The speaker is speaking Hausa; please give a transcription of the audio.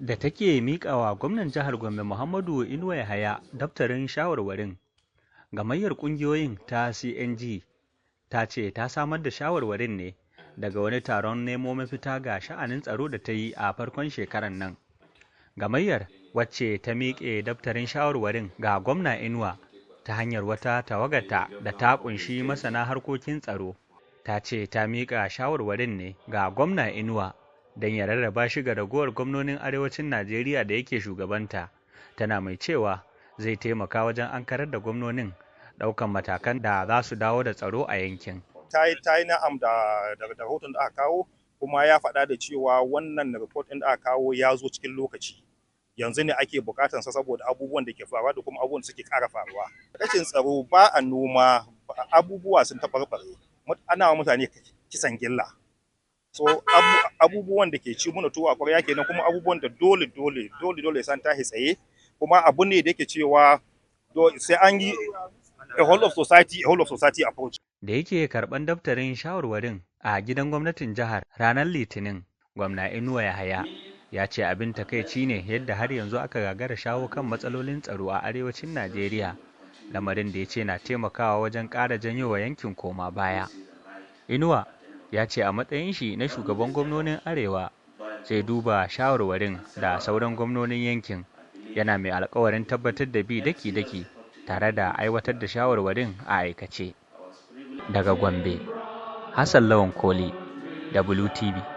Da take miƙawa gwamnan jihar Gombe Muhammadu Inuwa Yahaya daftarin shawarwarin, gamayyar ƙungiyoyin ta CNG ta ce ta samar da shawarwarin ne daga wani taron nemo mafita ga sha'anin tsaro da ta yi a farkon shekarar nan. Gamayyar, wacce ta miƙe daftarin shawarwarin ga gwamna Inuwa ta hanyar wata tawagarta da ta ƙunshi masana harkokin tsaro, ta ce ta miƙa shawarwarin ne ga gwamna Inuwa don ya rarraba shi ga ragowar gwamnonin arewacin Najeriya da yake shugabanta, tana mai cewa zai taimaka wajen ankarar da gwamnonin ɗaukan matakan da za su dawo da tsaro a yankin. Ta yi na'am da rahoton da aka kawo, kuma ya faɗa da cewa wannan report ɗin da aka kawo ya zo cikin lokaci. Yanzu ne ake bukatan sa saboda abubuwan da ke faruwa da kuma abubuwan da suke ƙara faruwa. Rashin tsaro, ba a noma, abubuwa sun taɓarɓare, ana wa mutane kisan gilla. So abubuwan da ke ci mana tuwo a ƙwarya kenan, kuma abubuwan da dole dole dole dole san tashi tsaye, kuma abu ne da yake cewa sai an yi a whole of society approach. Da yake karɓan daftarin shawarwarin a gidan gwamnatin jihar ranar Litinin, gwamna Inuwa Yahaya ya ce abin takaici ne yadda har yanzu aka gagara shawo kan matsalolin tsaro a arewacin Najeriya, lamarin da ya ce na taimakawa wajen ƙara janyo wa yankin koma baya. Inuwa ya ce a matsayin shi na shugaban gwamnonin Arewa zai duba shawarwarin da sauran gwamnonin yankin, yana mai alkawarin tabbatar da bi daki-daki tare da aiwatar da shawarwarin a aikace. Daga Gombe, Hassan Lawan Koli, WTV.